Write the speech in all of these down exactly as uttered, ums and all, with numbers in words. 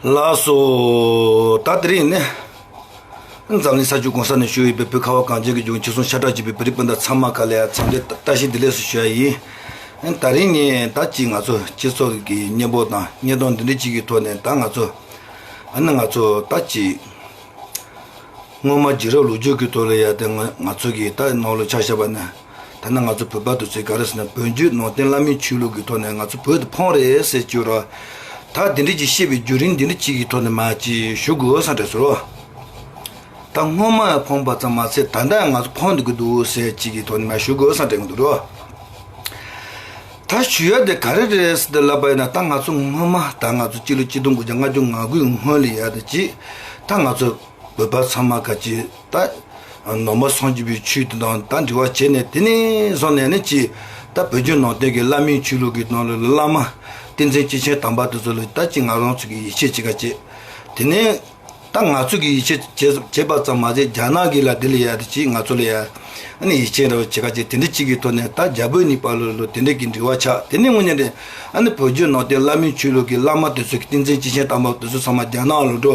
ལགས་སོ། ད་དེ་རིང་ནི་འཛམ་གླིང་ས་ཕྱོགས་གང་ས་ནས་བཞུགས་ཡོད་པའི་བོད་ཁ་བ་གངས་ཅན་གྱི་ལྗོངས་ཁྱིམ་ཚང་ཤ་ཁྲག་གཅིག་པའི་བོད་རིགས་སྤུན་ཟླ་ཚང་མ་ག་ལ་ཡ་འཚམས་འདྲི་བཀྲ་ཤིས་བདེ་ལེགས་སུ་ཞུ་ཡ་ཡིན། ད་རིང་ནི་ད་ཅིག་ང་ཚོ་སྤྱི་ཚོགས་ཀྱི་གནས་བབ་དང་གནས་སྟངས་འདི་འདྲ་ཅིག་གི་ཐོག་ནས་ད་ང་ཚོ་ཨ་ནི་ང་ཚོ་ད་ཅིག་སྔོན་མ་རྒྱལ་རབས་ལོ་རྒྱུས་ཀྱི་ཐོག་ལ་ཡ་དེ་ང་ང་ཚོ་གི་ད་ནང་ལོ་ཆ་བཞག་པ་ན། ད་ནི་ང་ཚོ་བོད་པ་དེ་ཚོས་ག་རེ་ཟེར་ན་བོད་བརྒྱུད་ནང་བསྟན་བླ་མའི་ཆོས་ལུགས་ཀྱི་ཐོག་ནས་ང་ཚོ་བོད་དེ་ཕོངས་རེད་ཟེར་གྱི་ཡོད་ར། ད་དེ་འདྲ་ཅིག་བཤད་པའི་བརྒྱུད་རིམ་འདི་འདྲ་ཅིག་གི་ཐོག་ནས་མ་ཅིག་ཞུ་དགོས་བསམ་དྲན་སོང་ར། ད་སྔོན་མ་ཕོངས་པ་ཙམ་མ་ཟད་ད་ལྟ་ང་ཚོ་ཕོངས་འདུག་གི་འདུག་ཟེར་ཅིག་གི་ཐོག་ནས་མ་ཞུ་དགོས་བསམ་དྲན་གི་འདུག་ར། ད་ཞུ་ཡ་དེ་ག་རེ་རེད་ཟེར་ཏེ་ལབ་པ་ཡིན་ན། ད་ང་ཚོ་སྔོན་མ་ད་ང་ཚོ་སྤྱི་ལོ་གཅིག་སྟོང་དགུ་བརྒྱ་ལྔ་བཅུ་ང་དགུའི་སྔོན་ལ་ཡ་དེ་ཅིག་ད་ང་ཚོ་བོད་པ་ཚང་མ་ག་ཅིག་ད་ནང་པ་སངས་རྒྱས་པའི་ཆོས་དེ་དང་ད་འབྲེལ་བ་བྱས་ནས། དེ་ནས་བཟུང་ནས་ནི་ཅིག་ད་བོད་བརྒྱུད་ནང་བསྟན་གྱི་བླ་མའི་ཆོས་ལུགས་ཀྱི་ནང་ལ་བླ་མ་བསྟན་འཛིན་སྐྱེས་ཆེན་དམ་པ་དེ་ཚོ་ལ་ད་ཅིག་ང་རང་ཚོ་གི་ཡིད་ཆེས་བྱེད་ཁ་བྱེད། དེ་ནས་ད་ང་ཚོ་གི་ཡིད་ཆེས་བྱེད་བྱེད་པ་ཙམ་མ་ཟད་རྒྱ་ནག་གི་ལ་དེ་ལ་ཡ་དེ་ཅིག་ང་ཚོ་ལ་ཡ་ཨ་ནི་ཡིད་ཆེས་འདྲ་བོ་བྱེད་ཁ་བྱེད། དེ་འདྲ་ཅིག་གི་ཐོག་ནས་ད་རྒྱ་བོད་གཉིས་བར་ལ་ལོ་དེ་འདྲ་གི་འབྲེལ་བ་ཆགས། དེ་ནས་དངོས་གནས་རེད། ཨ་ནི་བོད་བརྒྱུད་ནང་བསྟན་བླ་མའི་ཆོས་ལུགས་ཀྱི་བླ་མ་དེ་ཚོ་གི་བསྟན་འཛིན་སྐྱེས་ཆེན་དམ་པ་དེ་ཚོ་ཚང་མ་རྒྱ་ནག་ལ་འགྲོ།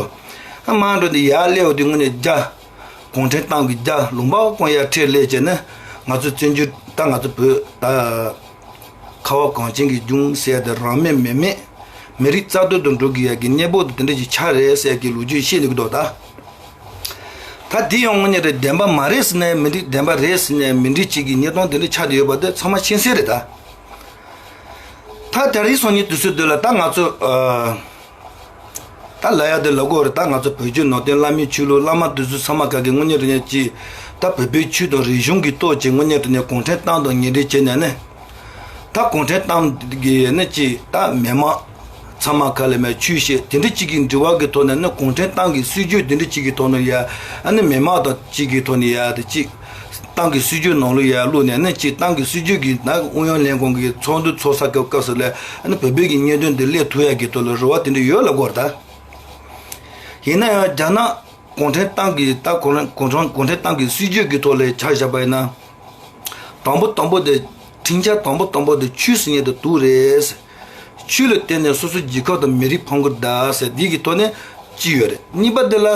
ཨ་མ་འགྲོ་དེ་ཡར་སླེབས་པ་དེ་དངོས་གནས་རྒྱ། གུང་ཁྲན་ཏང་གི་རྒྱ་ལུང་པ་གང་ཡར་ཁྲིད་སླེབས་བྱས་ནས་ང་ཚོ་བཙན་བྱོལ་ད་ང་ཚོ་བོད་ད་ཁ་བ་གངས་ཅན་གྱི་ལྗོངས་ཟེར་ཡ་དེ་རང་མོས་མི་མེད་མི་རིགས་རྩ་གཏོར་དུ་འགྲོ་གི་ཡ་གི་གནས་བབ་དེ་དེ་འདྲ་ཅིག་ཆགས་རེད་ཟེར་ཡ་གི་ལོ་རྒྱུས་བཤད་ནས་གི་འདུག་ད། ད་དེ་ཡང་དངོས་གནས་རེད། བདེན་པ་མ་རེད་ཟེར་ནས་མི་འགྲིག། བདེན་པ་རེད་ཟེར་ནས་མི་འགྲིག་ཅིག་གི་གནས་སྟངས་དེ་འདྲ་ཆགས་བསྡད་ཡོད་པ་དེ་ཚང་མ་མཁྱེན་གསལ་རེད་ད། ད་དེ་རིང་སང་ཉིན་དུས་ཚོད་འདི་ལ་ད་ང་ཚོ་ཨ། ད་ལབ་ཡ་དེ་ལབ་དགོས་རེད། ད་ང་ཚོ་བོད་བརྒྱུད་ནང་བསྟན་བླ་མའི་ཆོས་ལུགས་བླ་མ་དེ་ཚོ་ཚང་མ་ག་གི་དངོས་གནས་དྲང་གནས་ཀྱི་ད་བོད་པའི་ཆོས་དང་རིག་གཞུང་གི་ཐོག་ཅིག་དངོས་གནས་དྲང་གནས་གུང་ཁྲན་ཏང་དང་ཉེ་འབྲེལ་བྱས་ནས་ནི། ད་གུང་ཁྲན་ཏང་གི་ནི་ཅིག་ད་མི་མང་ཚང་མ་ག་ལ་མེད་ཆོས་བཤད་དེ་འདྲ་ཅིག་གི་འབྲེལ་བ་གི་ཐོག་ནས་ནི་གུང་ཁྲན་ཏང་གི་སྲིད་བྱུས་དེ་འདྲ་ཅིག་གི་ཐོག་ནས་ཡ་ཨ་ནི་མི་མང་དང་ཅིག་གི་ཐོག་ནས་ཡ་དེ་ཅིག་ཏང་གི་སྲིད་ཇུས་ནང་ལོགས་ཡར་བླུགས་ནས་ནི་ཅིག་ཏང་གི་སྲིད་ཇུས་ཀྱི་ནང་ཨུ་ཡོན་ལྷན་ཁང་གི་ཚོགས་འདུ་ཚོགས་ས་སྐབས་སྐབས་སུ་ལ་ཨ་ནི་བོད་པའི་གི་གནད་དོན་འདི་སླེབས་ཐུབ་ཡ་གི་ཐོག་ལ་རེ་བ་དེ་འདྲ་ཡོད་ལབ་དགོས་རེད་ད། ཡིན་ན་ཡང་རྒྱ་ནག་གུང་ཁྲན་ཏང་གི་ད་གུང་ཁྲན་གུང་ཁྲན་གུང་ཁྲན་ཏང་གི་སྲིད་ཇུས་ཀྱི་ཐོག་ལ་ཆ་བཞག་པ་ཡིན་ན། དང་པོ་དང་པོ་དེ་འཕྲིན་བཅར་དང་པོ་དང་པོ་དེ་ཆོས་སྲིད་གཉིས་དེ་སྡུག་རེད། ཆོས་ལ་བརྟེན་ནས་སོ་སོའི་རྒྱལ་ཁབ་དང་མི་རིགས་ཕམ་གི་རེད་ཟེར་འདི་གི་ཐོག་ནས་ཅི་ཡོད་རེད། གཉིས་པ་དེ་ལ་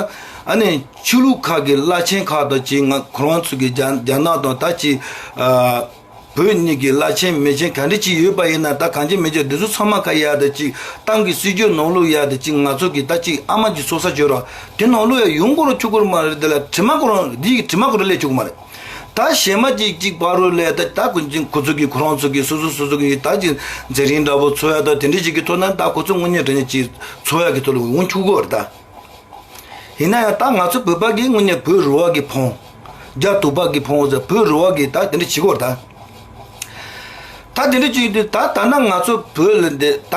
ཨ་ནི་ཆོས་ལུགས་ཁག་གི་བླ་ཆེན་ཁག་དང་ཅིག་ང་ཁོ་རང་ཚོ་གི་རྒྱ་རྒྱ་ནག་དང་ད་ཅིག་ཨ་བོད་གཉིས་ཀྱི་བླ་ཆེན་མི་ཆེན་ག་འདྲ་ཅིག་ཡོད་པ་ཡིན་ན། ད་གང་ཅི་མི་ཅི་འདི་ཚོ་ཚང་མ་ཁ་ཡ་ད་ཅིག་ཏང་གི་སྲིད་ཇུས་ནང་ལོགས་ཡ་ད་ཅིག་ང་ཚོ་གི་ད་ཅིག་ཨ་མ་གི་ཚོགས་ས་བྱོས་རོགས་དེ་ནང་ལོགས་ཡ་ཡོང་དགོས་རོགས་ཆོག་གི་རེད་མ་རེད། དེ་ལ་དྲི་མ་ཁོ་རང་འདི་གི་དྲི་མ་ཁོ་རང་སླེབས་ཆོག་གི་མ་རེད། ད་གཞན་མ་གཅིག་གཅིག་བར་རུ་ལས་ད་ད་ཁོ་ཚོ་ཁོ་ཚོ་གི་ཁོ་རང་ཚོ་གི་སོ་སོ་སོ་སོ་གི་ད་ཅིག་མཛད་རིམ་འདྲ་པོ་འཚོགས་ཡ་ད་དེ་འདྲ་ཅིག་གི་ཐོག་ན་ད་ཁོ་ཚོ་དངོས་གནས་དྲང་གནས་ཅིག་འཚོགས་ཡ་གི་ཐོག་ལ་འོང་ཆོག་གི་རེད་ད། ཡིན་ན་ཡང་ད་ང་ཚོ་བོད་པ་གི་དངོས་གནས་བོད་རུ་བ་གི་ཕོངས། རྒྱ་དུ་པ་གི་ཕོངས་ཟེར་བོད་རུ་བ་གི་ད་དེ་འདྲ་བྱེད་གི་རེད་ད། ད་དེ་འདྲ་བྱེད་དུས་ད་ད་ན་ང་ཚོ་བོད་ལ་འདི་ད་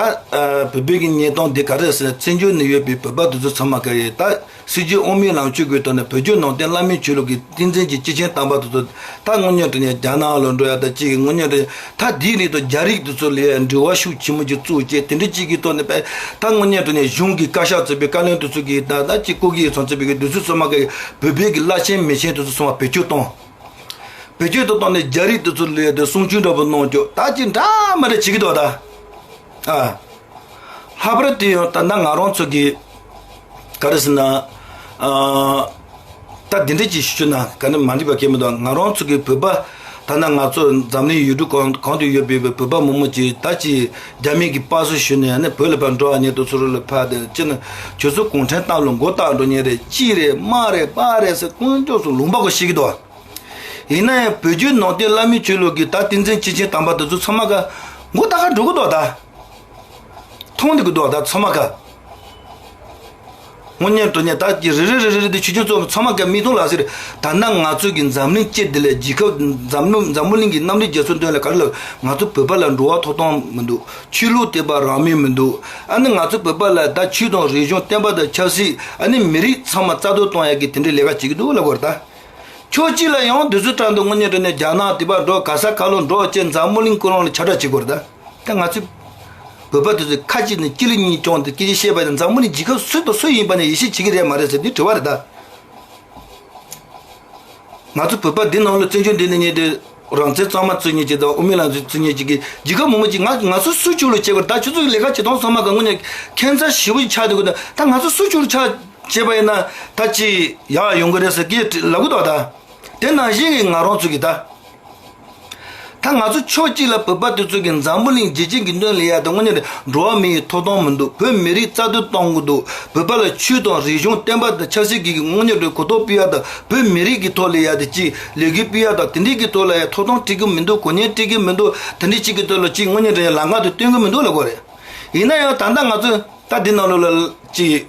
བོད་པའི་གི་གནས་སྟངས་འདི་ག་རེ་ཟེར་ན། བཙན་བྱོལ་ནང་ཡོད་པའི་བོད་པ་དེ་ཚོ་ཚང་མ་ག་རེ་ད། སྲིད་ཇུས་དབང་མེད་ལངས་སྤྱོད་ཀྱི་ཐོག་ནས་བོད་བརྒྱུད་ནང་བསྟན་བླ་མའི་ཆོས་ལུགས་ཀྱི་བསྟན་འཛིན་གྱི་སྐྱེས་ཆེན་དམ་པ་དེ་ཚོ་ད་དངོས་གནས་དྲང་གནས་རྒྱ་ནག་ལ་འགྲོ་ཡ་ད་ཅིག་དངོས་གནས་དྲང་གནས་ད་དེའི་རིགས་དང་རྒྱ་རིགས་དེ་ཚོ་ལ་འབྲེལ་བ་ཤུགས་ཆེན་པོ་ཅིག་བཙུགས་བྱས་དེ་འདྲ་ཅིག་གི་ཐོག་ནས་པས་ད་དངོས་གནས་དྲང་གནས་གཞུང་གི་བཀའ་ཤག་གཙོས་པའི་བཀའ་བློན་དེ་ཚོ་གི་ད་ད་ཅིག་སྐུ་སྒེར་ཚང་གཙོས་པའི་གི་དེ་ཚོ་ཚང་མ་གི་བོད་པའི་གི་བླ་ཆེན་མི་ཆེན་དེ་ཚོ་ཚང་མ་བེད་སྤྱོད་བཏང་། བེད་སྤྱོད་དུ་བཏང་ནས་རྒྱ་རིགས་དེ་ཚོ་ལ་དེ་གསུང་ཆོས་འདྲ་པོ་གནང་བཅུག་ད་ཅིག་འདྲ་མ་འདྲ་བྱེད་ཀྱི་འདུག་ད། ཨ། ལྷག་པར་དུ་ཡང་ད་ལྟ་ང་རང་ཚོ་གི་ག་རེ་ཟེར་ན། ཨ། ད་འདི་འདྲ་ཅིག་ཞུ་ན་ག་ནི་མ་འགྲིག་པ་གང་མི་འདུག་ང་རང་ཚོ་གི་བོད་པ་ད་ལྟ་ང་ཚོ་འཛམ་གླིང་ཡུལ་གྲུ་གང་གང་དུ་ཡོད་པའི་བོད་པ་མང་པོ་ཅིག་ད་ཅིག་རྒྱ་མི་གི་པ་སེ་ཞུས་ནས་ནི་བོད་ལ་ཕར་འགྲོ་བ་ཉིད་དུ་ཚུར་ལ་ཕར་དེ་ཅི་ན་ཁྱོད་ཚོ་གུང་ཁྲན་ཏང་ལ་མགོ་བཏགས་འགྲོ་མཁན་རེད། ཅི་རེད་མ་རེད་པ་རེད་ཟེར་དཀོན་མཆོག་གསུམ་ལུང་པ་གོ་ཤེས་ཀྱི་འདུག་ཡིན་ན་ཡང་བོད་བརྒྱུད་ནང་བསྟན་བླ་མའི་ཆོས་ལུགས་ཀྱི་ད་བསྟན་འཛིན་སྐྱེས་ཆེན་དམ་པ་དེ་ཚོ་ཚང་མ་ག་མགོ་ད་ག་འགྲོ་གི་འདུག་ད། མཐོང་འདུག་གི་འདུག་ད་ཚང་མ་ག། དངོས་གནས་དྲང་གནས་ད་ཀྱི་རེ་རེ་རེ་རེ་དེ་ཆོས་ཆུང་ཚོ་ཚང་མ་ག་མིག་མཐོང་ལ་ཟེར། ད་ནང་ང་ཚོ་གི་འཛམ་གླིང་སྤྱི་བདེ་ལ་རྒྱལ་ཁབ་འཛམ་གླིང་འཛམ་བུ་གླིང་གི་མཉམ་འབྲེལ་རྒྱལ་ཚོགས་མདུན་ལ་ག་རེ་ལབ། ང་ཚོ་བོད་པ་ལ་འགྲོ་བ་ཐོབ་ཐང་མི་འདུག་ཆོས་ལུགས་དད་པ་རང་མོས་མི་འདུག་ཨ་ནི་ང་ཚོ་བོད་པ་ལ་ད་ཆོས་དང་རིག་གཞུང་བསྟན་པ་དང་ཆབ་སྲིད་ཨ་ནི་མི་རིགས་ཚང་མ་རྩ་གཏོར་གཏོང་ཡ་གི་དེ་འདྲའི་ལས་ཀ་བྱེད་ཀྱི་འདུག་ལབ་དགོས་རེད་ད། ཕྱོགས་གཅིག་ལ་ཡང་དུས་ཚོད་བཏང་འདུག་དངོས་གནས་དྲང་གནས་རྒྱ་ནག་དེ་པར་འགྲོ་ག་ས་ག་ལོ་འགྲོ་བྱས་འཛམ་བུ་གླིང་ཁོ་རང་ལ་ཁྱབ་བསྒྲགས་བྱེད་དགོས་རེད་ད། ད་ང་ཚོ་བོད་པ་དེ་ཚོས་ཁ་ཅིག་ནས་སྐྱིད་ལི་གཉིས་སྐྱོང་དེ་སྐད་ཆ་བཤད་པ་དེ་འཛམ་བུ་གླིང་རྒྱལ་ཁབ་སུ་དང་སུ་ཡིན་པ་ནས་ཡིད་ཆེས་བྱེད་ཀྱི་རེད་མ་རེད་ཟེར་དེ་དྲི་བ་རེད་ད། ང་ཚོ་བོད་པ་འདི་ནང་ལ་བཙན་བྱོལ་འདི་ནས་ཉེ་དེ་ རང་བཙན་གཙང་མ་བརྩི་མཁན་ཅིག་དང་དབུ་མའི་ལམ་བརྩི་མཁན་ཅིག་གིས་རྒྱལ་ཁབ་མང་པོ་ཅིག་ང་ང་ཚོ་སུ་བཅུག་ལ་བྱེད་དགོས་རེད། ད་ཁྱོད་ཚོ་ལས་ཀ་བྱེད་སྟངས་ཚང་མ་ག་དངོས་གནས་ཁྱད་མཚར་ཞེ་པོ་ཅིག་ཆགས་བསྡད་ཀྱི་འདུག་ད་ང་ཚོ་སུ་བཅུག་ལ་ཆ་བྱས་པ་ཡིན་ན་ད་ཅི་ཡག་ཡོང་གི་རེད་ཟེར་གྱི་ལབ་གི་འདུག་ད་དེ་ནང་བཞིན་གྱི་ང་རང་ཚོ་གི་ད། ད་ང་ཚོ་ཕྱོགས་གཅིག་ལ་བོད་པ་དེ་ཚོ་གིས་འཛམ་བུ་གླིང་རྒྱལ་སྤྱི་གི་དོན་ལ་ཡ་དང་དངོས་གནས་རེད། འགྲོ་བ་མིའི་ཐོབ་ཐང་མི་འདུག་བོད་མི་རིགས་རྩ་གཏོར་གཏོང་གི་འདུག་བོད་པ་ལ་ཆོས་དང་རིག་གཞུང་བསྟན་པ་དང་ཆབ་སྲིད་ཀྱི་དངོས་གནས་རེད་གོ་རྟོགས་སྤེལ་ཡ་དང་བོད་མི་རིགས་ཀྱི་ཐོག་ལ་ཡ་དེ་ཅིག་ལས་འགུལ་སྤེལ་ཡ་དང་དེ་འདྲས་ཀྱི་ཐོག་ལ་ཡ་ཐོབ་ཐང་སྤྲད་ཀྱི་མི་འདུག་གོ་གནས་སྤྲད་ཀྱི་མི་འདུག་དེ་འདྲས་ཅིག་གི་ཐོག་ལ་ཅིག་དངོས་གནས་རེད་ལམ་ཁ་དེ་སྟོན་གྱི་མི་འདུག་ལབ་དགོས་རེད། ཡིན་ན་ཡང་ད་ལྟ་ང་ཚོས་ད་འདི་ནང་ལོགས་ལ་ཅིག་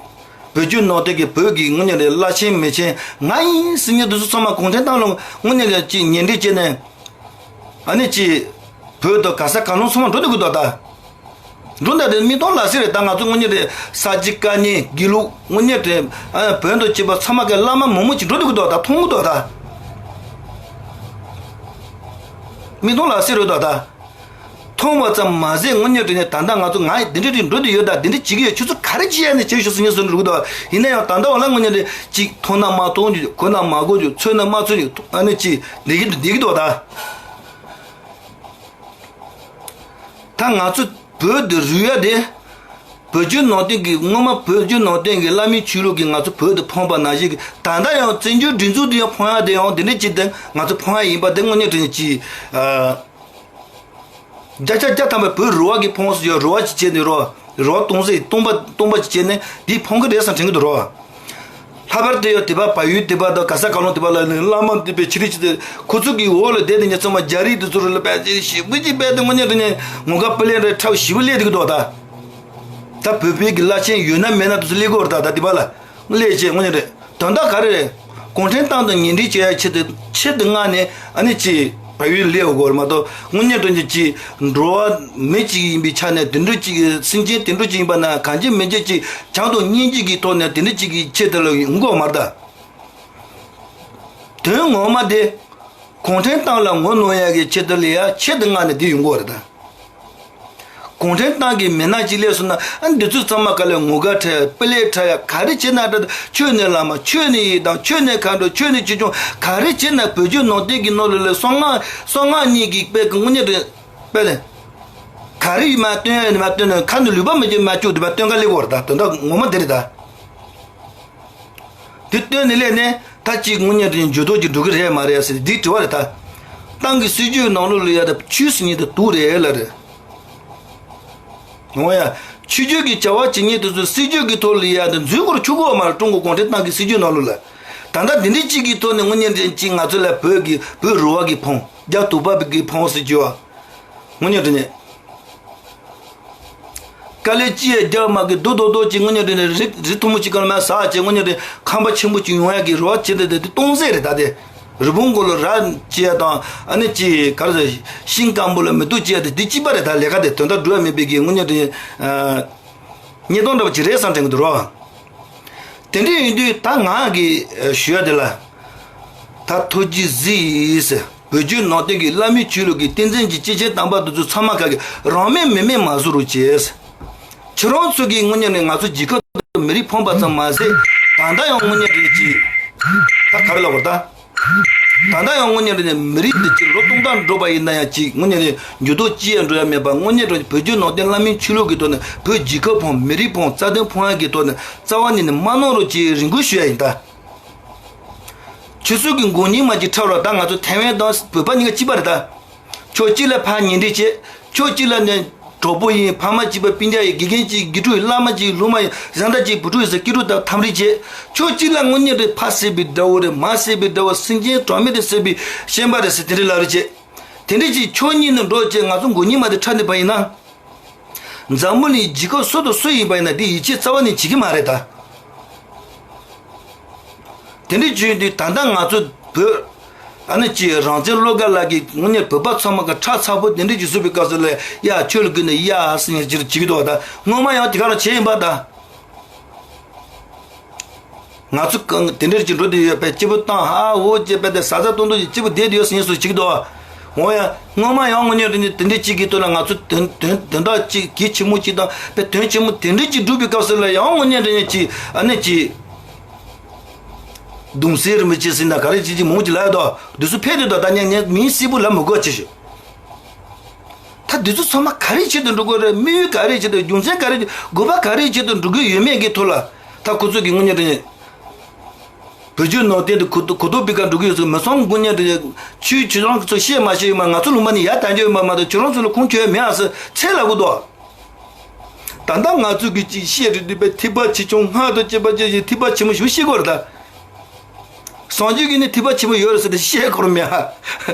བོད་བརྒྱུད་ནང་བསྟན་གྱི་བོད་ཀྱི་དངོས་གནས་རེད་བླ་ཆེན་མི་ཆེན་ང་ཡིན་ཟེར་མཁན་དེ་ཚོ་ཚང་མ་གུང་ཁྲན་ཏང་ལ་དངོས་གནས་ལ་ཅིག་ཉེ་འབྲེལ་བྱས་ནས། ཨ་ནི་ཅི། བོད་དང་ག་ས་ག་ལུང་ཚང་མ་འགྲོ་འདུག་གི་འདུག་ད། འགྲོ་འདུག་དེ་མིག་མཐོང་ལག་ཟིན་རེད་ད། ང་ཚོ་དངོས་གནས་རེད། ས་སྐྱ་བཀའ་རྙིང་དགེ་ལུགས་དངོས་གནས་རེད། ཨ་བོན་དང་བཅས་པ་ཚང་མ་གི་བླ་མ་མང་མང་ཅིག་འགྲོ་འདུག་གི་འདུག་ད། མཐོང་གི་འདུག་ད། མིག་མཐོང་ལག་ཟིན་རེད་འདུག་ད། མཐོང་བ་ཙམ་མ་ཟད་དངོས་གནས་རེད་ནས་ད་ལྟ་ང་ཚོ་ང་འདི་འདྲ་རེད་འགྲོ་འདུག་ཡོད་ད། འདི་འདྲ་བྱེད་ཀྱི་ཡོད། ཁྱོད་ཚོ་ག་རེ་བྱེད་ཡ་ནས་བྱེད་ཤོག་ཟེར་ཉེས་སུ་འགྲོ་གི་འདུག་ཡིན་ན་ཡང་ད་ལྟ་བ་ལ་དངོས་གནས་རེད་ཅིག་མཐོང་ན་མ་མཐོང་རྒྱུ་གོ་ན་མ་གོ་རྒྱུ་ཚོར་ན་མ་ཚོར་རྒྱུ་ཨ་ནི་ཅིག་འདི་གི་འདི་གི་འདུག་ད། ད་ང་ཚོ་བོད་དུ་རུལ་ཡ་དེ། བོད་བརྒྱུད་ནང་བསྟན་གྱི་སྔོན་མ་བོད་བརྒྱུད་ནང་བསྟན་གྱི་བླ་མའི་ཆོས་ལུགས་ཀྱིས་ང་ཚོ་བོད་དུ་འཕངས་པ་ནང་བཞིན་གྱི་ད་ལྟ་ཡང་བཙན་བྱོལ་སྒྲིག་འཛུགས་དུ་ཡང་འཕངས་ཡ་དེ་ཡང་དེ་འདྲ་ཅིག་དེ་ང་ཚོ་འཕངས་ཡ་ཡིན་པ་དེ་དངོས་གནས་དྲན་ཅིག་ཨ། བརྒྱ་ཆ་བརྒྱ་ཐམ་པ་བོད་རུ་བ་གིས་འཕངས་སུ་ཡོད། རུ་བ་ཅིག་བྱས་ནས་རོ་རུ་བ་སྟོང་ཟད་སྟོང་པ་སྟོང་པ་ཅིག་བྱས་ནས་འདིས་འཕངས་གི་རེད་བསམ་དྲན་གི་འདུག་རོ། ལྷག་པར་དུ་ཡང་དེ་པ་བལ་ཡུལ་དེ་པ་དང་ག་ས་ག་ལུང་དེ་པ་ལ་ནི་བླ་མ་དེ་པའི་ཆི་རིག་ཅི་དེ་ཁོ་ཚོ་གི་འོག་ལ་བསྡད་དེ་ཉེ་ཚང་མ་རྒྱ་རིགས་དེ་ཚོ་རུ་ལ་པའི་ཅི་ཞིབ་པོ་ཅིག་པའི་དེ་དངོས་གནས་དྲང་གནས་ངོ་དགའ་སྤུ་ལེན་རེ་ཁྲབ་ཞིབ་པོ་ལས་དེ་གི་འདུག་ད། ད་བོད་པའི་གི་བླ་ཆེན་ཡོད་ན་མེད་ན་དེ་ཚོ་སླེབས་གི་ཡོད་རེད་ད། ད་དེ་པ་ལ་སླེབས་བྱས་དངོས་གནས་རེད། དོན་དག་ག་རེ་རེད། གུང་ཁྲན་ཏང་དང་ཉེ་འབྲེལ་བྱེད་ཡ་ཆེད་དུ་ཆེད་དུ་མངགས་ནས་ཨ་ནི་ཅི་བལ་ཡུལ་སླེབས་དགོས་རེད་མ་གཏོགས་དངོས་གནས་དྲང་གནས་ཅི་འགྲོ་བ་མི་གཅིག་ཡིན་པའི་ཆ་ནས་དེ་འདྲ་ཅིག་སེམས་ཅན་དེ་འདྲ་ཅིག་ཡིན་པ་ན་གང་ཅི་མི་ཅི་ཅིག་བྱམས་དང་སྙིང་རྗེ་གི་ཐོག་ནས་དེ་འདྲ་ཅིག་གི་ཆེད་དུ་ལ་ཡོང་གི་ཡོད་མ་རེད་ད། དོན་ངོ་མ་དེ། གུང་ཁྲན་ཏང་ལ་ངོ་གནོང་ཡག་གི་ཆེད་དུ་ལ་ཡ་ཆེད་དུ་མངགས་ནས་དེ་ཡོང་གི་ཡོད་རེད་ད། གུང་ཁྲན་ཏང་གི་མི་སྣ་གཅིག་སླེབས་སོང་ན་ཨ་འདི་ཚོ་ཚང་མ་ག་ལེར་ངོ་དགའ་འཕྲད་ཡ་སྤུ་ལེ་འཕྲད་ཡ་ག་རེ་བྱེད་ན་འདྲ། ཆོས་ནས་བླ་མ་ཆོས་ནས་ཡི་དམ་ཆོས་ནས་མཁའ་འགྲོ་ཆོས་ནས་ཆོས་སྐྱོང་ག་རེ་བྱེད་ན་བོད་བརྒྱུད་ནང་བསྟན་གྱི་ནང་ལོགས་ལ་གསང་སྔགས་གསང་སྔགས་གཉིས་ཀྱི་དཔེ་གི་དངོས་གནས་དྲང་དཔེ་ལས། ག་རེ་ཡིན་མ་སྟོན་ཡ་ཡིན་མ་སྟོན་ན་ཁ་ནས་ལུས་པ་མི་བརྗེད་མ་བཅུག་དེ་མ་སྟོན་ག་སླེབས་དགོས་རེད་ད། དོན་དག་ངོ་མ་དེ་རེད་ད། དེ་སྟོན་ནས་སླེབས་ནས་ད་ཅིག་དངོས་གནས་དྲང་གནས་འགྱུར་ལྡོག་ཅིག་འགྲོ་གི་རེད་མ་རེད་ཟེར་འདི་དྲི་བ་རེད་ད། ཏང་གི་སྲིད་ཇུས་ནང་ལོགས་ལ་ཡ་ད་ཆོས་ཟེར་མཁན་དེ་དུག་རེད་ལ་རེད། འོ་ཡ། ཆོས་བརྒྱུད་ཀྱི་བྱ་བ་བྱེད་མཁན་དེ་ཚོ་སྲིད་ཇུས་ཀྱི་ཐོག་ལ་ཡ་ད་འཛུལ་སྐོར་ཆུ་སྐོར་མ་རེད། ཀྲུང་གོ་གུང་ཁྲན་ཏང་གི་སྲིད་ཇུས་ནང་ལོགས་ལ། ད་ལྟ་འདི་འདྲའི་གཅིག་གི་ཐོག་ནས་དངོས་གནས་དྲང་གནས་ཅིག་ང་ཚོ་ལ་བོད་ཀྱི་བོད་རུ་བ་གིས་འཕངས། རྒྱ་དུ་པ་གིས་འཕངས་ཟེར་གྱི་བ། དངོས་གནས་དྲང་གནས། དཀའ་ལས་ཅི་ཡང་རྒྱག་མ་གི་རྡོ་རྡོ་རྡོ་ཅིག་དངོས་གནས་དྲང་གནས་རི་རི་མཐོན་པོ་ཅིག་གང་ལ་མ་ཟག་ཅིག་དངོས་གནས་དྲང་གནས་ཁང་པ་ཆེན་པོ་ཅིག་ཡོང་ཡ་གི་རེ་བ་བྱེད་དེ་དེ་སྟོང་ཟད་རེད་ད་དེ། རི་བོང་མགོ་ལ་ར་བྱེད་ཡ་དང་ཨ་ནི་ཅི་ག་རེ་ཟེར་ཤིང་སྐམ་པོ་ལ་མེ་ཏོག་བྱེད་ཡ་དེ་འདི་གཅིག་པ་རེད་ད། ལས་ཀ་དེ་དོན་དག་འགྲུབ་ཡ་མེད་པའི་གི་དངོས་གནས་དྲང་གནས་ཨ། གཉེན་སྟོན་འདྲ་པོ་ཅིག་རེད་བསམ་དྲན་གི་འདུག་རོ། དེ་འདྲ་ཡིན་དུས་ད་ང་གི་ཞུ་ཡ་དེ་ལ། ད་ཐུགས་རྗེ་གཟིགས། བོད་བརྒྱུད་ནང་བསྟན་གྱི་བླ་མའི་ཆོས་ལུགས་ཀྱི་བསྟན་འཛིན་གྱི་སྐྱེས་ཆེན་དམ་པ་དེ་ཚོ་ཚང་མ་ག་གི་རང་མེད་མི་མེད་མ་བཟོ་རོགས་བྱས། ཁྱེད་རང་ཚོ་གི་དངོས་གནས་ནས་ང་ཚོ་རྒྱལ་ཁབ་དང་མི་རིགས་ཕམ་པ་ཙམ་མ་ཟད་ད་ལྟ་ཡང་དངོས་གནས་རེད་ཅིག་ད་ག་རེ་ལབ་དགོས་རེད་ད། ད་ལྟ་ཡང་དངོས་གནས་རེད་ནས་མི་རིགས་འདི་ཅིག་ལོ་སྟོང་ཕྲག་འགྲོ་བ་ཡིན་ན་ཡང་ཅིག་དངོས་གནས་རེད་འགྱུར་ལྡོག་ཅི་ཡང་འགྲོ་ཡ་མེད་པ་དངོས་གནས་རེད་བོད་བརྒྱུད་ནང་བསྟན་བླ་མའི་ཆོས་ལུགས་ཀྱི་ཐོག་ནས་བོད་རྒྱལ་ཁབ་ཕོངས་མི་རིགས་ཕོངས་རྩ་དོན་ཕོངས་ཡ་གི་ཐོག་ནས་རྩ་བ་ཉིད་ནས་མ་གནང་རོགས་ཅེས་རེ་སྐུལ་ཞུ་ཡ་ཡིན་ད། ཆུ་ཚོད་ཀྱི་མགོ་གཉིས་མ་ཅིག་འཁྲབ་རོགས་ད། ང་ཚོ་ཐའེ་ཝན་དང་བོད་པ་གཉིས་ཀ་གཅིག་པ་རེད་ད། ཕྱོགས་གཅིག་ལ་ཕར་ཉེ་འབྲེལ་བྱེད། ཕྱོགས་གཅིག་ལ་ནས་གྲོགས་པོ་ཡིན། ཕ་མ་གཅིག་པ་སྤུན་ཀྱག་ཡིན། དགེ་རྒན་གཅིག་དགེ་ཕྲུག་ཡིན། བླ་མ་གཅིག་སློབ་མ་ཡིན། བཟའ་ཟླ་གཅིག་བུ་ཕྲུག་ཡིན་ཟེར་སྐྱིད་སྡུག་དང་འཐམ་རེས་བྱེད། ཕྱོགས་གཅིག་ལ་དངོས་གནས་རེད་ཕ་བསད་པའི་དགྲ་བོ་རེད། མ་བསད་པའི་དགྲ་བོ་སེམས་ཅན་གྲངས་མེད་དེ་བསད་པའི་ཤན་པ་རེད་ཟེར་དེ་འདྲའི་ལབ་རེས་བྱེད། དེ་འདྲའི་ཅིག་ཕྱོགས་གཉིས་ནས་འགྲོ་བྱེད་ང་ཚོ་མགོ་གཉིས་མ་དེ་འཁྲབ་ནས་པ་ཡིན་ན། འཛམ་བུ་གླིང་རྒྱལ་ཁབ་སུ་དང་སུ་ཡིན་པ་ཡིན་ན་འདི་ཡིད་ཆེས་རྩ་བ་ནས་བྱེད་ཀྱི་མ་རེད་ད། དེ་འདྲའི་བྱུང་དུས་ད་ལྟ་ང་ཚོ་བོད་ཨ་ནི་ཅི་རང་བཙན་བློ་དགའ་ལགས་ཀྱིས་དངོས་གནས་བོད་པ་ཚང་མ་གི་ཁྲག་ཚ་པོ་དེ་འདྲའི་ཅིག་བཟོས་པའི་སྐབས་སུ་ལ་ཡ་ཆོས་ལ་བསྒྱུར་ནས་ཡ་ཟེར་ནས་ཅིག་བྱེད་ཀྱི་འདུག་བ་ད། སྔོན་མ་ཡང་དེ་ག་རང་བྱས་ཡིན་པ་ད། ང་ཚོ་གང་དེ་འདྲར་ཅིག་འགྲོ་བསྡད་ཡོད་པས་སྐྱིད་པོ་བཏང་ཧ་འོ་ཅེས་པས་དེ་ཟ་ཟ་བཏུང་བཏུང་ཅིག་སྐྱིད་པོ་བསྡད་ཡོད་ཟེར་ངེས་སུ་ཅིག་འདུག་འོ་ཡ་སྔོན་མ་ཡང་དངོས་གནས་རེད་ནི་དེ་འདྲ་ཅིག་གི་དོན་ལ་ང་ཚོ་དོན་དོན་དོན་དག་ཅིག་གལ་ཆེན་མོ་ཅིག་དང་པས་དོན་ཆེན་མོ་དེ་འདྲ་ཅིག་སྒྲུབ་པའི་སྐབས་སུ་ལ་ཡང་དངོས་གནས་རེད་ནི་ཅིག་ཨ་ནི་ཅིག་གདུང་སེམས་རིན་པོ་ཆེ་ཟེར་ན་ག་རེ་བྱེད་ཀྱི་མང་ཅིག་ལབ་ཡོད་དོ། འདི་ཚོ་ཕེབས་དུས་དོ་ད་ཉན་ཉན་མིང་སིལ་བུ་ལབ་མི་དགོས་ཅི་ཞུ། ད་འདི་ཚོ་ཚང་མ་ག་རེ་བྱེད་དུ་འགྲོ་དགོས་རེད། དམིགས་ཡུལ་ག་རེ་བྱེད་དུ། རྒྱུ་མཚན་ག་རེ་བྱེད། དགོས་པ་ག་རེ་བྱེད་དུ་འགྲོ་གི་ཡོད་མེད་ཀྱི་ཐོག་ལ་ད་ཁོ་ཚོ་གི་དངོས་གནས་དྲང་གནས་བོད་བརྒྱུད་ནང་བསྟན་དུ་གོ་གོ་རྟོགས་སྤེལ་ག་འགྲོ་གི་ཡོད་ཚུལ་མི་ཚང་དངོས་གནས་དྲང་གནས་ཆོས་ཆོས་རང་ཚོ་བཤད་མ་བཤད་ཡོད་མ། ང་ཚོ་ལུང་པ་ནས་ཡར་དང་འཇོག་ཡོད་མ་མ་གཏོགས་ཁྱོད་རང་ཚོ་ལ་ཁུངས་འཁྱོལ་མེད་ཨ་སི་ཚད་ལ་གོ་དོ། ད་ལྟ་ང་ཚོ་གི་ཅིག་བཤད་རེད་འདུག་པས། ཐེག་པ་ཆེ་ཆུང་སྔགས་དང་བཅས་པ་བཅས་ཀྱི་ཐེག་པ་ཆེན་པོ་ཞིག་བཤད་དགོས་རེད་ད། སངས་རྒྱས་ཀྱི་ནི་ཐེག་པ་ཆེན་པོ་ཡོད་རེད་ཟེར་ཏེ་བཤད་དགོས་རེད་མེད་ཨ།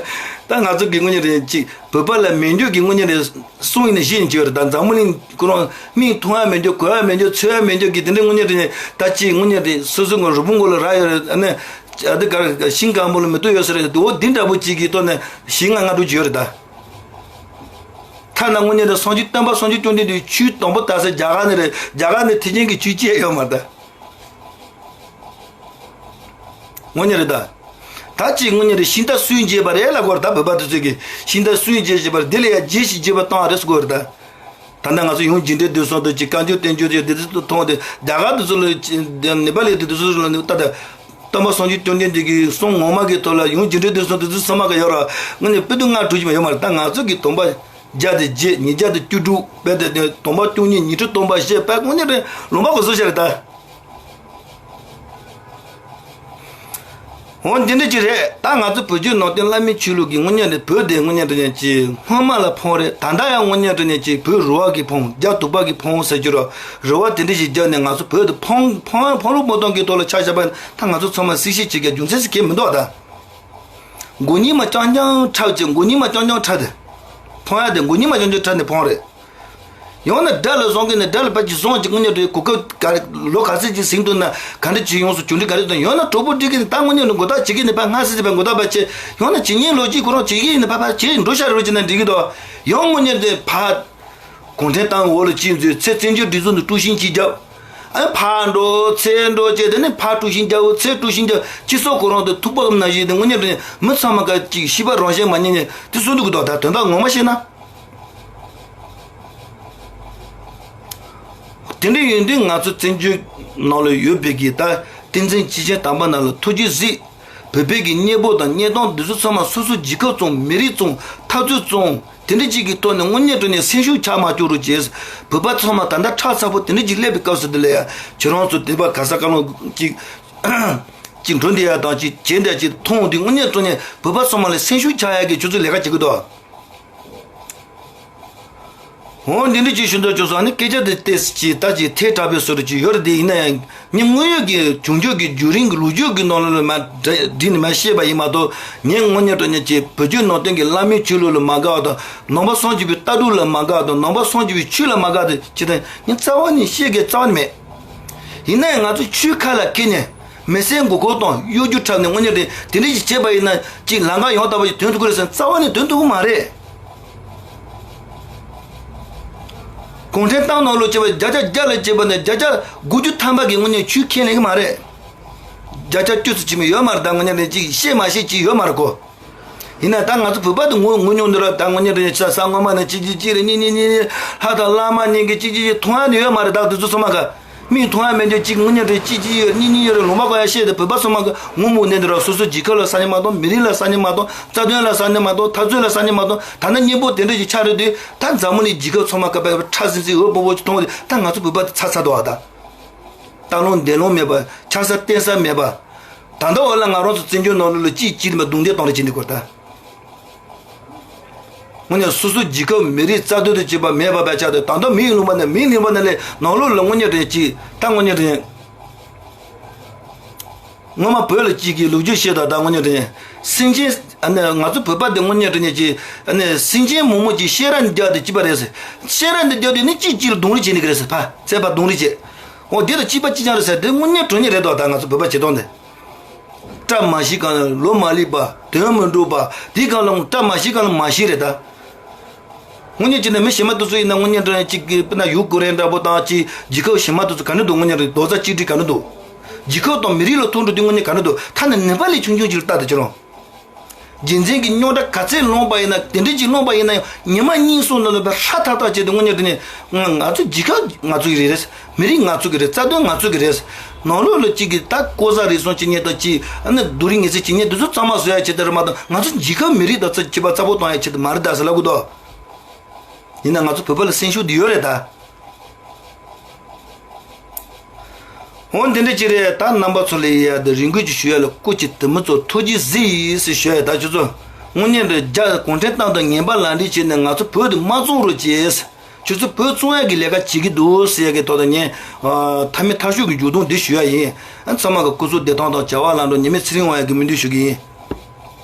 ད་ང་ཚོ་གི་དངོས་གནས་དྲང་གནས་ཅིག་བོད་པ་ལ་མི་འདོད་ཀྱི་དངོས་གནས་དྲང་གསུང་ཡིན་ན་བཤད་ཡིན་གྱི་ཡོད་རེད་ད། འཛམ་བུ་གླིང་ཁོ་རང་མིག་མཐོང་ཡ་མི་འདོད། གོ་ཡ་མི་འདོད། ཚོར་ཡ་མི་འདོད་ཀྱི་དེ་འདྲའི་དངོས་གནས་དྲང་གནས་ད་ཅིག་དངོས་གནས་དྲང་གནས་སོ་སོ་ངོ་རུ་བུ་མགོ་ལ་རག་ཡོད་རེད་ཨ་ནི། ཨ་དེ་གར་ཤིང་སྒམ་པོ་ལ་མེ་ཏོག་ཡོད་ས་རེད། འོ་འདི་འདྲ་པོ་ཅིག་གི་ཐོག་ནས་ཞིག་ང་ང་འགྲོ་གི་ཡོད་རེད་ད། ཐ་ན་དངོས་གནས་དྲང་སངས་རྒྱས་སྟོན་པ་སངས་རྒྱས་བཅོམ་ལྡན་འདས་ཆོས་དང་པོ་དར་ས་རྒྱ་གར་ནས་རེད། རྒྱ་གར་ནས་ཐེག་ཆེན་གྱི་ཆོས་སྐྱེས་ཡོད་མ་རེད་ད། དངོས་གནས་རེད་ད། ད་ཅིག་དངོས་གནས་རེད། ཤིང་རྟ་སུས་འགྱེད་པ་རེད་ལབ་དགོས་རེད་ད། བོད་པ་དེ་ཚོས་ཀྱི་ཤིང་རྟ་སུས་འགྱེད་ཅེས་པར་དེ་ལ་ཡ་རྗེས་ཤིག་འགྱེད་པ་བཏང་རེད་ཟེར་དགོས་རེད་ད། ད་ལྟ་ང་ཚོ་ཡང་རྗེས་འབྲེལ་སྡེ་ཚན་དུ་ཅིག་བཀའ་འགྱུར་བསྟན་འགྱུར་ཅིག་དེ་ཚོ་མཐོང་སྟེ་རྒྱ་གར་དེ་ཚོ་ལ་ཅིག་ནེ་པ་ལི་དེ་དེ་ཚོ་ལ་ནི་ད་ལྟ་སྟོན་པ་སངས་རྒྱས་བཅོམ་ལྡན་འདས་ཀྱི་གསུང་ངོ་མ་གི་ཐོག་ལ་ཡང་རྗེས་འབྲེལ་སྡེ་ཚན་དེ་ཚོ་ཚང་མ་ག་ཡོད་ར། དངོས་གནས་དཔེ་དེབ་ལྔ་དྲུག་ཅིག་མ་ཡོད་མ་རེད་ད། ང་ཚོ་གི་དོན་པ་བརྒྱ་དང་བརྒྱད། ཉིས་བརྒྱ་དང་བཅུ་དྲུག་དཔེ་དེབ་དེ་དོན་པ་བཅུ་གཉིས། ཉི་ཁྲི་སྟོང་པ་བཤད་པ་དངོས་གནས་རེད། ལུང་པ་གོ་སོ་ཤ་རེད་ད། འོ་འདི་འདྲ་ཅིག་རེད། ད་ང་ཚོ་བོད་བརྒྱུད་ནང་བསྟན་བླ་མའི་ཆོས་ལུགས་ཀྱི་དངོས་གནས་དེ་བོད་དེ་དངོས་གནས་དྲང་གནས་ཅིག་སྔོན་མ་ལ་ཕོངས་རེད། ད་ལྟ་ཡང་དངོས་གནས་དྲང་གནས་ཅིག་བོད་རུ་བ་གིས་ཕོངས། རྒྱ་དུག་པ་གིས་ཕོངས་ཟེར་རྒྱུ་རོ། རུ་བ་དེ་འདྲ་ཞིག་བརྒྱབ་ནས་ང་ཚོ་བོད་དེ་ཕོངས་ཕོངས་ཕོངས་ལུགས་མ་གཏོང་གི་ཐོག་ལ་ཆ་བཞག་པ་ཡིན་ན་ད་ང་ཚོ་ཚང་མ་སྲིད་ཞི་བྱེད་ཀྱི་རྒྱུ་མཚན་ཟེར་གྱི་མི་འདུག་ད། མགོ་གཉིས་མ་རྐྱང་རྐྱང་ཁྲག་བྱས། མགོ་གཉིས་མ་རྐྱང་རྐྱང་ཁྲག་དེ་ཕོངས་ཡ་དེ་མགོ་གཉིས་མ་རྐྱང་རྐྱང་ཁྲག་ནས་ཕོངས་རེད། ཡང་ན་དགྲ་ལ་བཟུང་གི་ནས་དགྲ་ལ་ཕར་གྱིས་བཟུང་གི་དངོས་གནས་དྲང་གོ་སྐབས་ག་རེ་ལོ་ག་ཚོད་ཅིག་ཟིན་འདུག་ན་ག་འདྲ་ཅིག་ཡོངས་སུ་གྱོང་གྲིབ་ག་རེ་དང་། ཡང་ན་གྲོགས་པོ་སྒྲིག་གི་ནས་ད་དངོས་གནས་དྲང་མགོ་བཏགས་བྱེད་ཀྱི་ནས་ཕར་སྔ་ས་ཅིག་ཕར་མགོ་བཏགས་པ་བྱེད། ཡང་ན་ཇི་སྙེད་ལོ་གཅིག་ཁོ་རང་བྱེད་ཀྱི་ཡིན་ན་ཕར་ཕར་བྱེད་འགྲོ་ཤ་རུ་ཅིག་ན་འགྲིག་གི་འདུག་ཡང་དངོས་གནས་དྲང་ཕར་གུང་ཁྲན་ཏང་འོག་ལ་ཅིག་འཛུལ་ཚེ་བཙན་བྱོལ་སྒྲིག་འཛུགས་ནས་དཀྲུག་ཤིང་ཅིག་རྒྱབ། ཨ་ཕར་འགྲོ་ཚུར་འགྲོ་བྱས་དེ་ནས་ཕར་དཀྲུག་ཤིང་རྒྱབ། ཚུར་དཀྲུག་ཤིང་རྒྱབ། སྤྱི་ཚོགས་ཁོ་རང་དུ་ཐུག་པ་ནང་བཞིན་དེ་དངོས་གནས་དྲང་མི་ཚང་མ་ག་ཅིག་ཤི་བ་རང་བཞིན་མ་རྙེད་ནས་དེ་གསུང་འདུག་གི་འདུག་ད་དོན་དག་ངོ་མ་བཤད་ན། དེ་འདྲ་ཡིན་དུས་ང་ཚོ་བཙན་བྱོལ་ནང་ལ་ཡོད་པའི་གི་ད་བསྟན་འཛིན་སྐྱེས་ཆེན་དམ་པ་རྣམས་ལ་ཐུགས་རྗེ་གཟིགས། བོད་པའི་གི་གཉེན་པོ་དང་གཉེན་སྟོན་འདི་ཚོ་ཚང་མ་སོ་སོ་རྒྱལ་ཁབ་བཙོང་། མི་རིགས་བཙོང་། འཐབ་རྩོད་བཙོང་། དེ་འདྲ་ཅིག་གི་ཐོག་ནས་དངོས་གནས་དྲང་གནས་སེམས་ཤུགས་ཆག་མ་བཅུག་རོགས་བྱས། བོད་པ་ཚང་མ་ད་ལྟ་ཁྲག་ཚ་པོ་དེ་འདྲ་ཅིག་སླེབས་པའི་སྐབས་སུ་དེ་ལ་ཡ་ཁྱེད་རང་ཚོ་དེ་པ་ག་ས་ག་ལོང་ཅིག་ཅིག་འགྲོ་འདི་ཡ་དང་ཅིག་བྱེད་འདི་ཡ་ཅིག་མཐོང་དུས་དངོས་གནས་དྲང་གནས་བོད་པ་ཚང་མ་ལ་སེམས་ཤུགས་ཆག་ཡ་གི་ཁྱོད་ཚོ་ལས་ཀ་བྱེད་ཀྱི་འདུག་འོ་འདི་འདྲ་ཅིག་ཞུ་འདོད་བྱུང་སོང་། ཨ་ནི་སྐད་ཆ་དེ་ཏོག་ཙམ་ཅིག་ད་ཅིག་ཐལ་དྲགས་པའི་བཟོ་འདྲ་ཅིག་ཡོད་རེད། དེ་ཡིན་ན་ཡང་ངས་དངོས་ཡོད་ཀྱི་བྱུང་རྒྱུ་གི་བརྒྱུད་རིམ་གྱི་ལོ་རྒྱུས་ཀྱི་ནང་ལ་མ་བསྒྲིགས་ནས་མ་བཤད་པ་ཡིན་མ་གཏོགས། ངས་དངོས་གནས་དྲང་གནས་ཀྱི་བོད་བརྒྱུད་ནང་བསྟན་གྱི་བླ་མའི་ཆོས་ལུགས་ལ་མ་དགའ་བ་དང་། ནང་པ་སངས་རྒྱས་པའི་ལྟ་གྲུབ་ལ་མ་དགའ་བ་དང་། ནང་པ་སངས་རྒྱས་པའི་ཆོས་ལ་མ་དགའ་བ་དེ་ཅི་དང་ངས་རྩ་བ་ནས་བཤད་གི་རྩ་བ་ནས་མེད། ཡིན་ན་ཡང་ང་ཚོ་ཆོས་ཁ་ལ་འཁྱེར་ནས་མི་སེར་མགོ་སྐོར་དང་གཡོ་སྒྱུ་འཁྲབ་ནས་དངོས་གནས་དྲང་གནས་དེ་འདྲ་ཞིག་བྱས་པ་ཡིན་ན་ཅིག་ལམ་ཁ་ཡང་དག་པ་ཞིག་ཐོན་ཐུབ་ཀྱི་རེད་ཟེར་ན་རྩ་བ་ནས་ཐོན་ཐུབ་ཀྱི་མ་རེད། གུང་ཁྲན་ཏང་ནང་ལོགས་བྱས་པ་བརྒྱ་ཆ་བརྒྱ་ལ་བྱས་པ་ནས་བརྒྱ་ཆ་དགུ་བཅུ་ཐམ་པ་གི་དངོས་གནས་ཆོས་མཁྱེན་ལེགས་མ་རེད། བརྒྱ་ཆ་བཅུ་ཙམ་ཅིག་མ་ཡོད་མ་རེད། ད་དངོས་གནས་དྲང་གནས་ཅིག་བཤད་མ་ཤེས་ཅིག་ཡོད་མ་རེད་གོ། ཡིན་ན་ད་ང་ཚོ་བོད་པ་དེ་ངོ་ངོ་མྱོང་འདི་ར། ད་དངོས་གནས་དྲང་གནས་ཆ་ས་སྔོན་མ་ནས་གཅིག་གཅིག་གཅིག་རེ་གཉིས་གཉིས་གཉིས་ལྷ་དང་བླ་མ་གཉིས་ཀྱི་གཅིག་གཅིག་གཅིག་མཐོང་ཡ་ནི་ཡོད་མ་རེད། ད་དེ་ཚོ་ཚང་མ་ག་མིག་མཐོང་ཡ་མེད་འདྲ་ཅིག་དངོས་གནས་དྲང་གཅིག་གཅིག་ཡོད་གཉིས་གཉིས་ཡོད་རེད། ལུང་པ་གང་ཡ་བཤད་དེ་བོད་པ་ཚང་མ་གི་ངོ་མ་ནས་འདི་ར་སོ་སོ་རྒྱལ་ཁབ་ལ་ས་ནས་མ་གཏོང་། མི་རིགས་ལ་ས་ནས་མ་གཏོང་། རྩ་དོན་ལ་ས་ནས་མ་གཏོང་། ད་ནི་གཉེན་པོ་དེ་འདྲ་ཞིག་ཆགས་རེད་དུས་ད་འཛམ་བུ་གླིང་རྒྱལ་ཁབ་ཚང་མ་ག་པ་ཁྲ་སིང་སིང་འོད་པོ་པོ་ཅིག་མཐོང་བ་དེ་ད་ང་ཚོ་བོད་པ་དེ་ཚ་ཚ་འདུག་ཨ། ད་སྟག་ལུང་འདེ་ལུང་མེད་པ། ཆགས་ས་བརྟེན་ས་མེད་པ། ད་ལྟ་འོ་ལ་ང་རང་ཚོ་བཙན་བྱོལ་ནང་ལོགས་ལ་གཅིག་གཅིག་ལ་མ་རྡུང་རྡེག་གཏོང་རེ་བྱེད་འདི་སྐོར་ད། དངོས་གནས་སོ་སོ་རྒྱལ་ཁབ་མི་རིགས་རྩ་དོན་དུ་བྱེད་པ་མེད་པ་བས་ཆགས་ཏེ། ད་ལྟ་མིའི་ལུང་པ་ནས་མིའི་ལུང་པ་ནས་ལས་ནང་ལོགས་ལ་དངོས་གནས་དྲང་གཅིག་ད་དངོས་གནས་དྲང་སྔོན་མ་བོད་ལ་གཅིག་གི་ལོ་རྒྱུས་བཤད་དང་། ད་དངོས་གནས་དྲང་སེང་ཆེན་ཨ་ནི་ང་ཚོ་བོད་པ་དེ་དངོས་གནས་དྲང་གཅིག་ཨ་ནི་སེང་ཆེན་མོག་མོག་གཅིག་བཤས་ར་འདི་རྒྱག་དེ་གཅིག་པ་རེད་ཟེར། བཤས་ར་འདི་རྒྱག་དེ་ནི་གཅིག་གཅིག་ལ་རྡུང་རེས་བྱེད་ནི་གི་རེད་ཟེར། ཕ་ཚད་པ་རྡུང་རེས་བྱེད། འོ་དེ་ལ་གཅིག་པ་གཅིག་རྐྱང་རེད་ཟེར། དེ་དངོས་གནས་དྲང་གནས་རེད་དོ། ད་ང་ཚོ་བོད་པ་བྱེད་སྟངས་དེ། བཀྲ་མ་ཤིས་གང་ལ་ལོ་མ་ལེགས་པ། དོན་མི་འགྲུབ་པ། དེའི་སྒང་ལ་བཀྲ་མ་ཤིས་གང་ལ་མ་ཤིས་རེད་ད། དངོས་གནས་བྱས་ན་མི་གཞན་མ་དེ་ཚོ་ཡིན་ན་དངོས་གནས་དྲང་གཅིག་གི་དཔེར་ན་ཡུལ་ཀོ་རེ་འདྲ་པོ་དང་ཅིག་རྒྱལ་ཁབ་གཞན་མ་དེ་ཚོ་ག་འདྲ་འདུག་དངོས་གནས་དྲང་རྡོག་རྩ་གཅིག་སྒྲིལ་ག་འདྲ་འདུག་རྒྱལ་ཁབ་དང་མི་རིགས་ལ་ཐུག་འགྲོ་དུས་དངོས་གནས་ག་འདྲ་འདུག་ཐ་ན་ནེ་པ་ལི་ཆུང་ཆུང་ཅིག་ལ་ལྟ་དེ་ཁྱེད་རང་ རྒྱུ་མཚན་གྱི་རྙོག་དྲ་ག་ཚད་སློང་པ་ཡིན་ན། དེ་འདྲ་ཅིག་སློང་པ་ཡིན་ན་ཡང་ཉི་མ་གཉིས་གསུམ་ནང་ལ་ཧྲ་ཐག་ཐག་བྱས་ཏེ་དངོས་གནས་དྲང་གནས་ང་ང་ཚོ་རྒྱལ་ཁབ་ང་ཚོ་གི་རེད། མི་རིགས་ང་ཚོ་གི་རེད། རྩ་དོན་ང་ཚོ་གི་རེད། ནང་ལོགས་ལ་གཅིག་གིས་ད་ལྐོག་ཟ་རུལ་སུངས་བྱེད་མཁན་དང་གཅིག་ཨ་ནི་སྡུག་རུས་ངན་སེལ་བྱེད་མཁན་དེ་ཚོ་གཙང་མ་བཟོ་ཡ་ཆེད་དུ་རེད་མ་གཏོགས། ང་ཚོ་རྒྱལ་ཁབ་མི་རིགས་དང་ཚ་བྱིས་པ་རྩ་ཕོག་གཏོང་ཡ་ཆེད་དུ་མ་རེད་ད་ཟེར་ལབ་དགོས་དོ། ཡིན་ན་ང་ཚོ་བོད་པ་ལ་སེམས་ཤུགས་དེ་ཡོད་རེད་ད། འོ་འདི་འདྲ་ཅིག་རེད། ད་རྣམ་པ་ཚོ་ལ་ཡ་དེ་རེ་སྐུལ་ཅིག་ཞུ་ཡ་ལ། སྐུ་མཁྱེན་དེ་མི་ཚོ་ཐུགས་རྗེ་གཟིགས་ཡིན་ཟེར་ཞུ་ཡ་ད། ཁྱོད་ཚོ་དངོས་གནས་དུ་རྒྱ་གུང་ཁྲན་ཏང་དང་ངན་པ་ལག་འབྲེལ་བྱས་ནས་ང་ཚོ་བོད་དེ་མ་བཙོང་རོགས་བྱེད། ཁྱོད་ཚོ་བོད་བཙོང་ཡ་གི་ལས་ཀ་བྱེད་ཀྱི་འདུག་ཟེར་ཡ་གི་ཐོག་ཏུ་ངས་ཨ་མཐའ་མའི་མཐའ་མཇུག་གི་མཇུག་སྡོམ་འདི་ཞུ་ཡ་ཡིན། ཨ་ཚང་མ་གི་སྐུ་གཟུགས་བདེ་ཐང་དང་བྱ་བ་ལམ་འགྲོ། ཉི་མའི་ཚེ་རིང་དབང་ཡ་གི་སྨོན་འདུན་ཞུ་གི་ཡིན།